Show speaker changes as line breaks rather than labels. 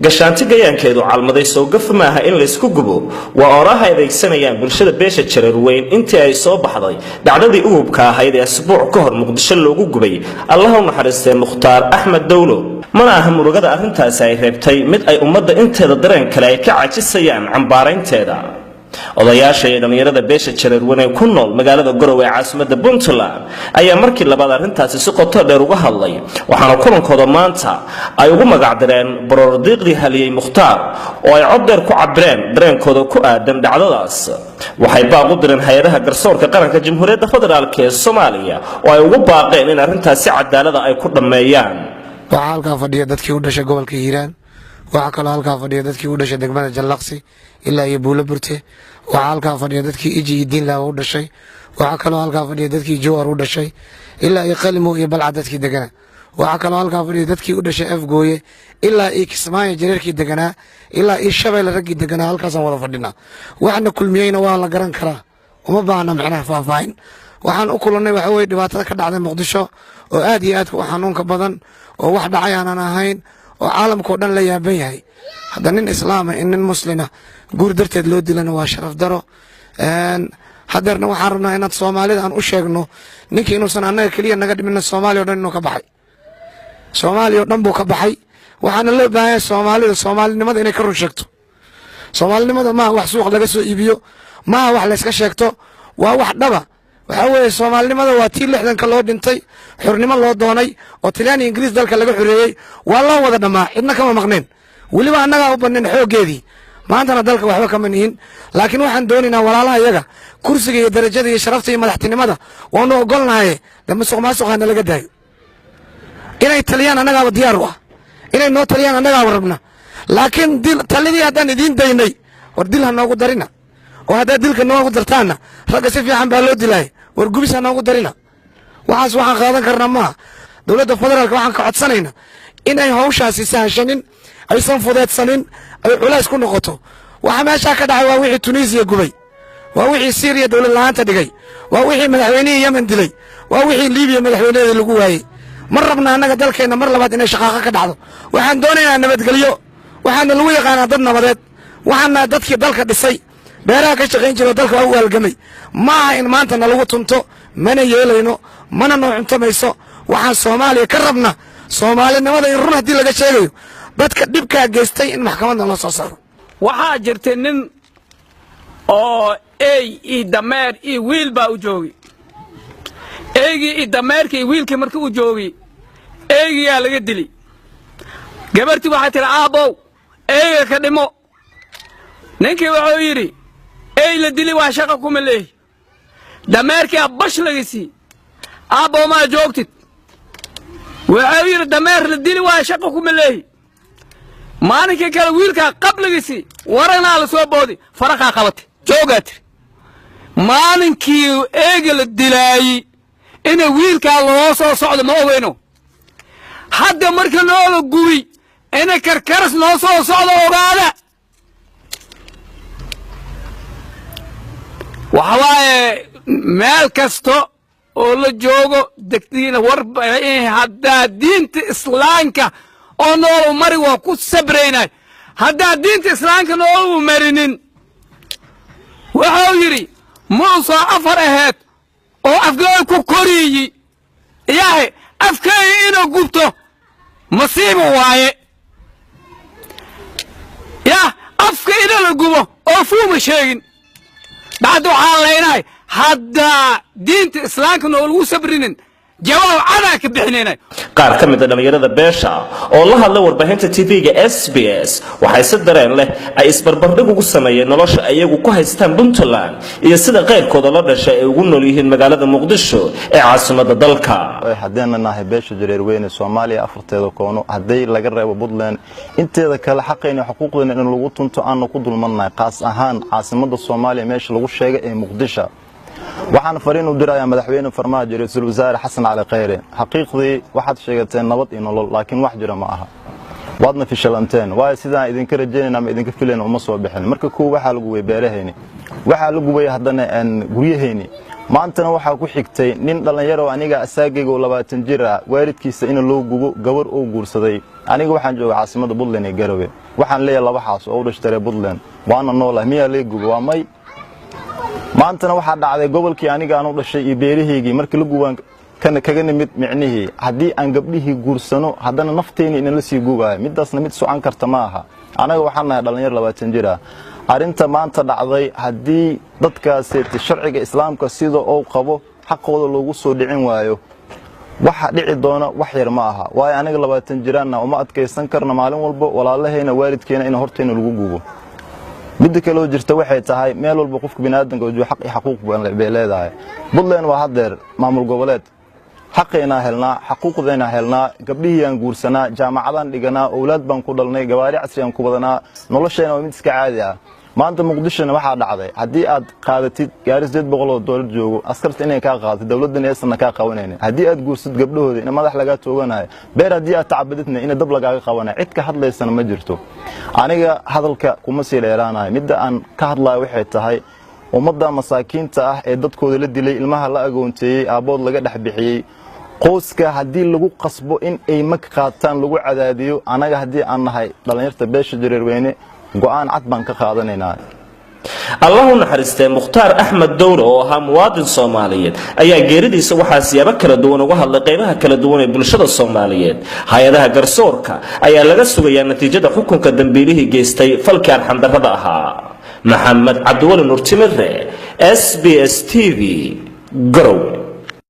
Gashaanti gayaankeedu calmaday soo gaf maaha in laysku gubo, waa oraha adeegsanayaan bulshada beesha Jareerweyn intii ay soo baxday dhacdadii ugubka ahayd ee asbuuc ka hor Muqdisho loogu gubay, Allaha u naxariistee, Mukhtaar Axmed Dowlo. Mana aha murugada arrintaasi ay reebtay mid ay ummadda inteeda dareen kale ay ka caajisayaan cambaaraynteeda. Odayaasha iyo dhallinyarada beesha Jareerweyn ee ku nool magaalada Garowe ee caasimadda Puntland ayaa markii labaad arrintaasi si qoto dheer uga hadlay, waxaana kulankooda maanta ay ugu magacdireen baroordiiqdii haliyey Mukhtaar, oo ay cod dheer ku cabireen dareenkooda ku aadan dhacdadaas. Waxay baaq u direen hay-adaha garsoorka qaranka Jamhuuriyadda Federaalk ee Soomaaliya, oo ay ugu baaqeen in arrintaasi cadaalada ay ku dhammeeyaan.
Waxaa halkaa fadhiya dadkii u dhashay gobolka Hiiraan. Waxaa kaloo halkaa fadhiya dadkii u dhashay degmada Jallaqsi ilaa iyo Buulo Burte. Waxaa halkaa fadhiya dadkii Iji iyo Diinlaawa u dhashay. Waxaa kaloo halkaa fadhiya dadkii Jowar u dhashay ilaa iyo Qalimo iyo Balca dadkii deganaa. Waxaa kaloo halkaa fadhiya dadkii u dhashay Afgooye ilaa iyo Kismaayo, jareerkii deganaa ilaa iyo Shabeelle raggii deganaa. Halkaasaan wada fadhinaa. Waxna kulmiyeyna waa la garan karaa, uma baahna macnaha faahfaahin. Waxaan u kulannay waxa weye dhibaatada ka dhacday Muqdisho oo aad iyo aadka u xanuunka badan, oo wax dhacay aanan ahayn, oo caalamkao dhan la yaaban yahay. Hadda nin islaama in nin muslina guur darteed loo dilana waa sharaf daro. Hadeerna waxaan rabnaa inaad Soomaalida aan u sheegno ninkii inuusan annaga keliya naga dhimina, Soomaaliya o dhan inuu ka baxay. Soomaaliya o dhan buu ka baxay. Waxaana loo baahan yahay Soomaalida soomaalinimada inay ka run sheegto. Soomaalinimada maaha wax suuq laga soo iibiyo, maaha wax layska sheegto, waa wax dhaba. Waxaa weeye soomaalinimada waa tii 60-ka loo dhintay, xurnimo loo doonay, oo Talyaani Ingiriis dalka laga xoreeyey. Waa loo wada dhammaa, cidna kama maqneen, weliba annagaa u bannin xooggeedii. Maantana dalka waxba kama nihin, laakiin waxaan doonaynaa walaalaha iyaga kursiga iyo darajada iyo sharafta iyo madaxtinimada waanu ogolnahaye, de musuq maasuqaana laga daayo. Inay taliyaan annagaaba diyaar u ah, inay noo taliyaan annagaaba rabna, laakiin talidii haddaan idiin daynay, war dil ha noogu darina, oo haddaad dilka noogu dartaanna ragga si fiican baa loo dilaaya, war gubis ha noogu darina. Waxaas waxaan qaadan karnaa maaha. Dowladda federaalka waxaan ka codsanayna inay hawshaasi sahashanin, aysan fudeedsanin, ay culays ku noqoto. Waxa meeshaa ka dhacay waa wixii Tunisiya gubay, waa wixii Siiriya dowlad la'aanta dhigay, waa wixii madaxweynihii Yemen dilay, waa wixii Liibiya madaxweynaheedii lagu waayey. Ma rabna annaga dalkeenna mar labaad inay shaqaaqo ka dhacdo. Waxaan doonaynaa nabadgelyo. Waxaana lagu yaqaanaa dad nabadeed. Waxaana dadkii dalka dhisay, beeraha ka shaqayn jiro, dalka waa u halgamay. Ma aha in maanta nalagu tunto, mana yeelayno, mana noo cuntamayso. Waxaan Soomaaliya ka rabna soomaalinimada in run haddii laga sheegayo, dadka dhibkaa geystay in maxkamadna loo soo saaro.
Waxaa jirtay nin oo ey iyo dameer iyo wiil baa u joogi. Eygii iyo dameerkii iyo wiilkii markii u joogi, eygiyaa laga dili. Gabartii waxay tidhi, "Aabbow, eyga ka dhimo." Ninkii wuxuu yidhi, "Ey la dili waa shaqa kuma leehi." Dameerkiyaa bash laga sii. "Aabbow, maa joogtid?" Wuxuu yidhi, "Dameer la dili waa shaqa kuma leehi." Maalinkii kale wiilkaa qab laga sii, waranaa la soo boodi, faraqaa qabatay, "Joogaa," tiri. Maalinkii eega la dilaayey ina wiilkaa loo soo socdo ma ogeyno. Hadda marka noola gubi ina karkaras noo soo socdo ogaada. Waxa waaye meel kasta oo la joogo degtiina war haddaa diinta islaamka oo noolu mari waa ku sabraynay. Haddaa diinta islaamka noolu marinin, wuxuu yidhi muusoo afar aheed oo afgooy ku koriyi yaahe, afkeeya inuu gubto masiibo waaye. Yah, afka ina la gubo oo fuuma sheegin bacda. Waxaan leynahay haddaa diinta islaamka noolagu sabrinin, jawaab cadaa ka bixinaynay.
Qaar ka mid a dhallinyarada beesha oo la hadlay warbaahinta TV-ga SBS waxay si dareen leh ay isbarbardhig ugu sameeyeen nolosha iyagu ku haystaan Puntland iyo sida qayrkooda la dhashay ay ugu nool yihiin magaalada Muqdisho ee caasimadda dalka.
Haddayna nahay beesha Jareerweyne, Soomaaliya afarteeda koono hadday laga reebo Puntland, inteeda kale xaqayna xuquuqdeena in lagu tunto aanu ku dulmannahay, qaas ahaan caasimadda Soomaaliya meesha lagu sheegay ee Muqdisho. Waxaan fariin u dirayaa Madaxweyne Farmaajo, Ra-iisul Wasaare Xasan Cali Khayre. Xaqiiqdii waxaad sheegateen nabad iyo nolol, laakiin wax jira ma aha, waadna fishalanteen. Waayo, sidaan idinka rajaynayna ama idinka filayna uma soo bixin. Marka kow waxaa la gubay beerahayni, waxaa la gubay haddana guryahayni, Maantana waxaa ku xigtay nin dhallinyaro aniga asaagayga oo 20 jir ah waalidkiisa in loo gubo gabar uu guursaday. Aniga waxaan jooga caasimadda Puntland ee Garowe, waxaan leeyahay 2 xaas oo u dhashtay reer Puntland, waana noolahay. Miyaa lee gubo? Waa may. Maantana waxaa dhacday gobolkii aniga aan u dhashay iyo beerahaygii markii la gubaan kaga nimid micnihii haddii aan gabdhihii guursano haddana nafteenii inala sii gubaayo, midaasna mid socon karta ma aha. Anaga waxaan nahay dhallinyar 20 jir ah. Arrinta maanta dhacday haddii dadkaasi sharciga islaamka sida uu qabo xaqooda loogu soo dhicin waayo, waxa dhici doona wax yar ma aha. Waayo aniga 20 jiraanna uma adkaysan karno maalin walba walaalahayna waalidkeena in hortayna lagu gubo. Midda kaloo jirta waxay tahay meel walba qofka biniaadanka joogo xaq iyo xaquuq bay leedahay. Puntland waa haddeer maamul goboleed, xaqaynaa helnaa, xaquuqdaynaa helnaa, gabdhihii aan guursanaa, jaamacadaan dhiganaa, owlaad baan ku dhalnay, gawaari casri aan ku badanaa, noloshayna waa mid iska caadi ah. Maanta Muqdishona waxaa dhacday haddii aad qaadatid gaari 800 oo doolar joogo askarta inay kaa qaadatid, dowladdan aysanna kaa qabanaynin. Haddii aad guursad gabdhahooda in madax lagaa tooganayo, beer haddii aad tacabadidna in dab lagaaga qabanayo, cid ka hadlaysana ma jirto. Aniga hadalka kuma sii dheeraanayo. Midda aan ka hadlayo waxay tahay ummadda masaakiinta ah ee dadkooda la dilay, ilmaha la agoonteeyey, aabbood laga dhex bixiyey, qoyska haddii lagu qasbo in ay mag qaataan, lagu cadaadiyo, anaga haddii aan nahay dhallinyarta beesha Jareerweyne go'aan cad baan ka qaadanaynaa.
Allah u naxariistee Mukhtaar Axmed Dowre oo ahaa muwaadin Soomaaliyeed ayaa geeridiisa waxaa siyaabo kala duwan uga hadlay qaybaha kala duwan ee bulshada Soomaaliyeed. Hay-adaha garsoorka ayaa laga sugayaa natiijada xukunka dambiilihii geystay falkii arxandarrada ahaa. Maxamed Cabdiweli Nurtimire, SBS TV, Garowe.